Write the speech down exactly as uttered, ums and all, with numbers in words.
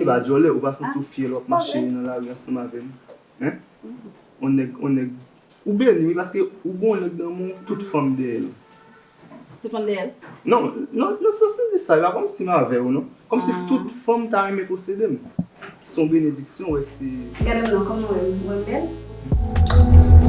Pa djòlè, ou pa santi w fyè lè w ap mache nan lari ansanm avè m? Hein? On nèg, on nèg, ou beni wi, paske ou gon nèg nan men w, tout fanm dèyè l. Tout fanm dèyè l? Non, non, nan sans m di sa, e pa kòmsi m avè w non. Kòmsi tout fanm ta renmen posede m. Se yon benediksyon, wè se. Gade m non, kòman w wè m? Ou wè m bèl?